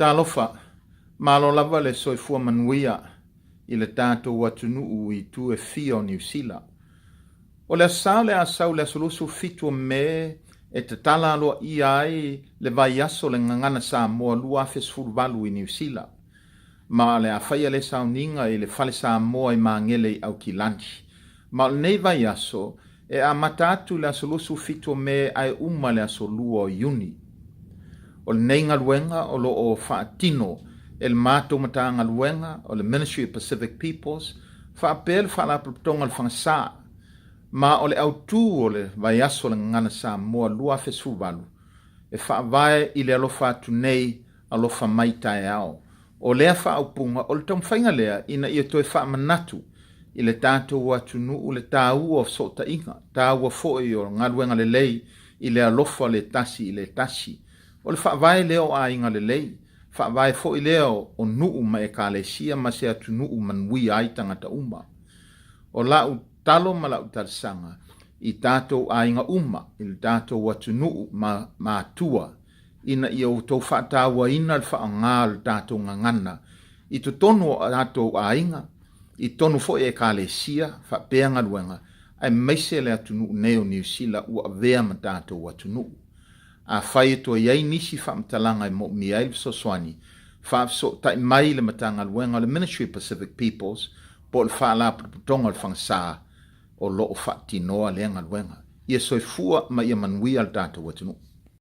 Talofa, malo lava le soifua manuia i le tatou atunuu i itu e fia o Niu Sila. O le Aso Sa o le a sau le aso 27 o Me e tatala aloaia ai le vaiaso o le Gagana Samoa 2018 i Niu Sila. Ma o le a faia lea sauniga i le Fale Samoa i Magele i Aukilani. Ma o lenei vaiaso e amata atu i le aso 27 o Me ae uma le aso 2 o Iuni. O lenei galuega o lo o faatino e le matou Matagaluega o le Ministry of Pacific Peoples faapea le Faalapotopotoga o le Fagasa, ma o le autu o le Vaiaso o le Gagana Samoa 2018 e faavae i le alofa atu nei alofa mai taeao. O lea faaupuga, o le taumafaiga lea ina ia toe faamanatu i le tatou atunuu le taua o fesootaiga, taua foi o galuega lelei i le alofa o le tasi i le tasi. O le faavae lea o aiga lelei, faavae foi lea o nuu ma ekalesia ma se atunuu manuia ai tagata uma. O lau talo ma lau talosaga i tatou aiga uma i le tatou atunuu ma matua, ina ia outou faatauaina le faaaoga o le tatou gagana i totonu o tatou aiga, i totonu foi o Ekalesia faapea galuega, aemaise le atunuu nei o Niu Sila ua avea ma tatou atunuu. Afai e toe i ai nisi faamatalaga e moomia ai le fesoasoani, faafesootai mai i le Matagaluega o le Ministry of Pacific Peoples po o le Faalapotopotoga o le Fagasa o lo o faatinoa lea galuega. Ia soifua ma ia manuia le tatou atunuu.